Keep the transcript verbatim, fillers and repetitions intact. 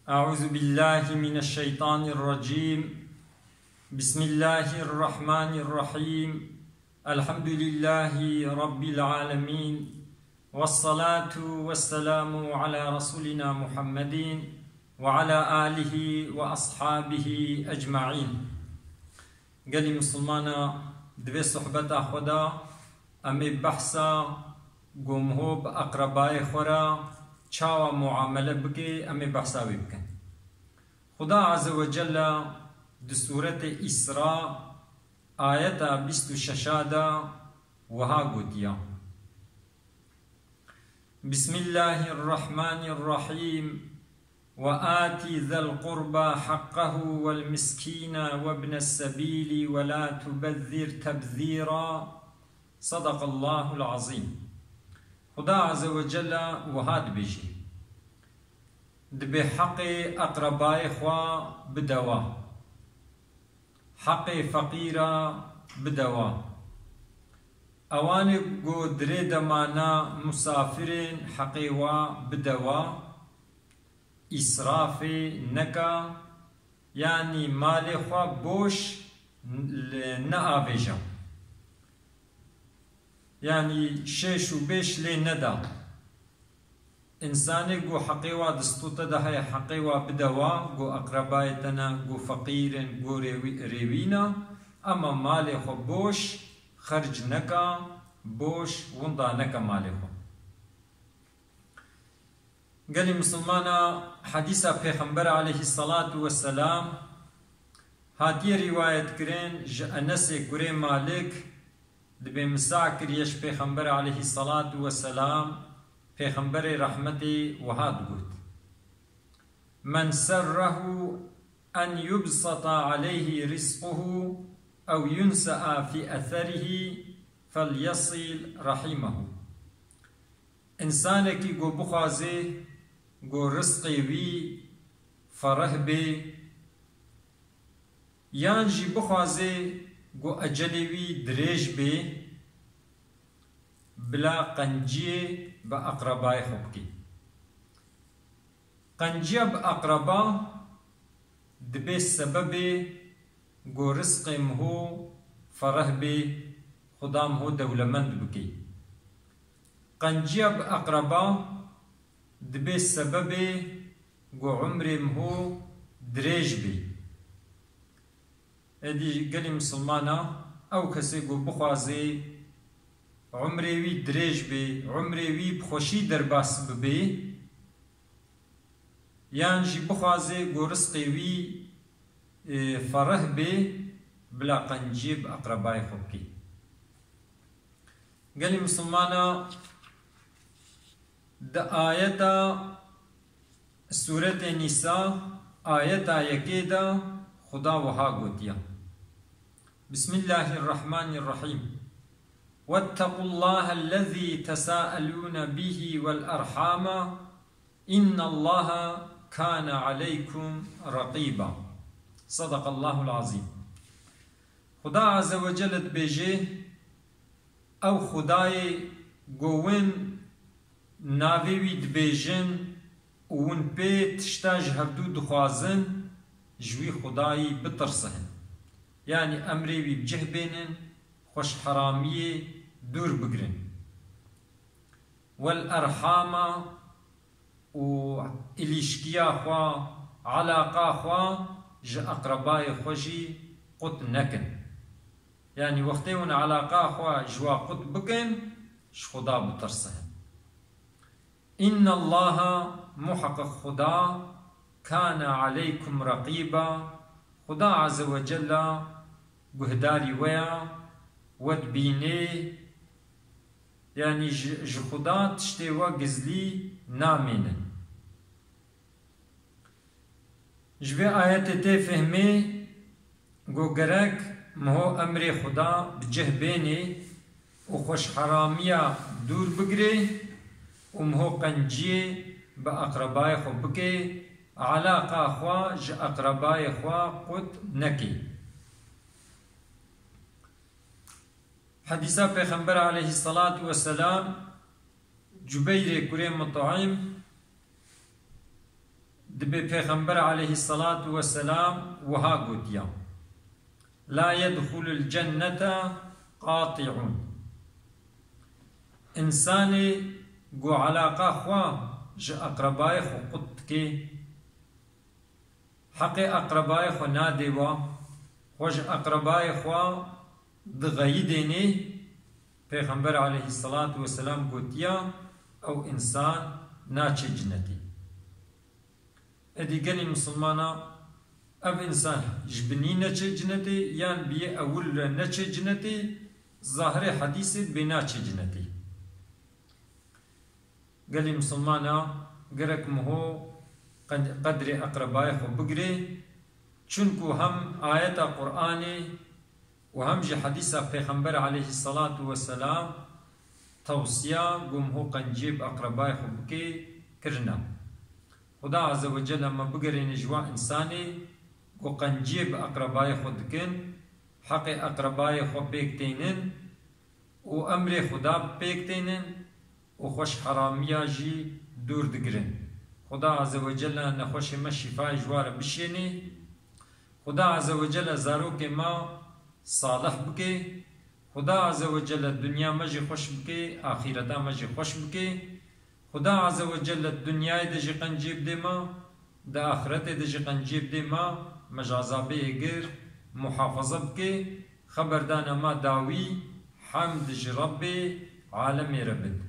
أعوذ بالله من الشيطان الرجيم. بسم الله الرحمن الرحيم. الحمد لله رب العالمين. والصلاة والسلام على رسولنا محمد وعلى آله وأصحابه أجمعين. Gelî Misilmana, di vê sohbeta xwe de em ê behsa ku miho bi eqrebayê xwe re çawa muamele bike, em ê behsa wê bikin. Xuda Azze ve Celle di Sûretê Îsra, ayeta bîst û şeş de wiha gotiye: بسم الله الرحمن الرحيم. وآت ذا القربى حقه والمسكين وابن السبيل ولا تبذر تبذيرا. صدق الله العظيم. Xuda Azze ve Celle wiha dibêje: Dibê heqê eqrebayê xwe bide wa. Heqê feqîra bide wa. Ewanê ku di rê de mane, musafirên, heqê wa bide wa. Îsrafê neke, yanî malê xwe boş li neavêje. Yanî şêş û bêş lê neda. Însanê ku heqê wa di stû te de heye, heqê wa bide wa, ku eqrebayê te ne, ku feqîr in, ku rêwî-, rêwî ne, ema malê xwe boş xerc neke, boş winda neke malê xwe. Gelî Misilmana, hedîsa Pêxember aleyhisselatu vesselam hatiye rîwayet kirin ji Enesê kurê Malik, dibê misa kiriye ji Pêxember aleyhisselatu vesselam, Pêxemberê rehmetê wiha digot: من سره أن يبسط عليه رزقه أو ينسأ في أثره فليصل رحمه. Însanekî ku bixwaze ku rizqê wî fereh bê, yan jî bixwaze ku ecelê wî dirêj bê, bila qenciyê bi eqrebayê xwe bike. Qenciya bi eqreba dibê sebebê ku rizqê miho fereh bê, Xuda miho dewlemend bike. Qenciya bi eqreba dibê sebebê ku umrê miho dirêj bê. Êdî gelî Misilmana, ew kesê ku bixwaze umrê wî dirêj bê, umrê wî bi xweşî derbas bibe, yan jî bixwaze ku rizqê wî, e, fereh bê, bila qenciyê bi eqrebayê xwe bike. Gelî Misilmana, di ayeta Sûretê Nîsa, ayeta yekê de Xuda wiha gotiye: بسم الله الرحمن الرحيم. واتقوا الله الذي تساءلون به والأرحام إن الله كان عليكم رقيبا. صدق الله العظيم. Xuda Azze ve Celle dibêje: Ew Xudayê ku win navê wî dibêjin û win pê tişta ji hevdû dixwazin, ji wî Xudayî bitirsin. Yanî emrê wî bi cih bênin, xwe ji heramiyê dûr bigrin. Wel erhama û îlîşkiya xwe, elaqa xwe ji eqrebayê xwe jî qut nekin. Yanî wextê hûn elaqa xwe ji wa qut bikin, ji Xuda bitirsin. Înnallaha, muheqeq Xuda, kane aleykum reqîba, Xuda Azze ve Celle guhdarî we ya, we dibînê, yanî ji, ji Xuda tiştê we gizlî namînin. Ji vê ayetê tê fehmê ku gerek miho emrê Xuda bi cih bênê û xweşheramiya dûr bigirê û miho qenciyê bi eqrebayê xwe bikê, elaqa xwe ji eqrebayê xwe qut nekê. Hedîsa Pêxember aleyhisselatu vesselam, Cubeyrê kurê Mut'im Bi Pêxember aleyhissalatu vesselam wiha gotiya: "La yedxulul cennete qati'un." Însanê ku alaqa xwe ji eqrebayê xwe qut dike, heqê eqrebayê xwe nadê wa, xwe ji eqrebayê xwe dixeyidênê, Pêxember aleyhissalatu vesselam gotiya, ew însan naçe cinetê. Êdî gelî misilmana ev însan ji binî neçe cinetê yan bi yê ewil re neçe cinetê, zahirê hedîsê bê naçe cinetê. Gelî misilmana gerek miho qed-, qedrê eqrebayê xwe bigirê, çunku hem ayeta Qur'anê û hem jî hedîsa Pêxember aleyhissalatu vesselam tewsiya ku miho qenciyê bi eqrebayê xwe bike kirina. Xuda Azze ve Celle me bigerêne ji wan însanê ku qenciyê bi eqrebayê xwe dikin, heqê eqrebayê xwe pêk tênin û emrê Xuda pêk tênin û xwe ji heramiya jî dûr digirin. Xuda Azze ve Celle nexweşê me şîfayê ji wa re bişênê. Xuda Azze ve Celle zarokê me salih bike. Xuda Azze ve Celle dinya me jî xweş bike, axîreta me jî xweş bike. Xuda Azze ve Celle dinyayê de jî qenciyê bidê me, di axiretê de jî qenciyê bidê me, me ji azabê êgir muhafaza bike. Xeberdana me dawî, hemd ji Rebbê alemê re bin.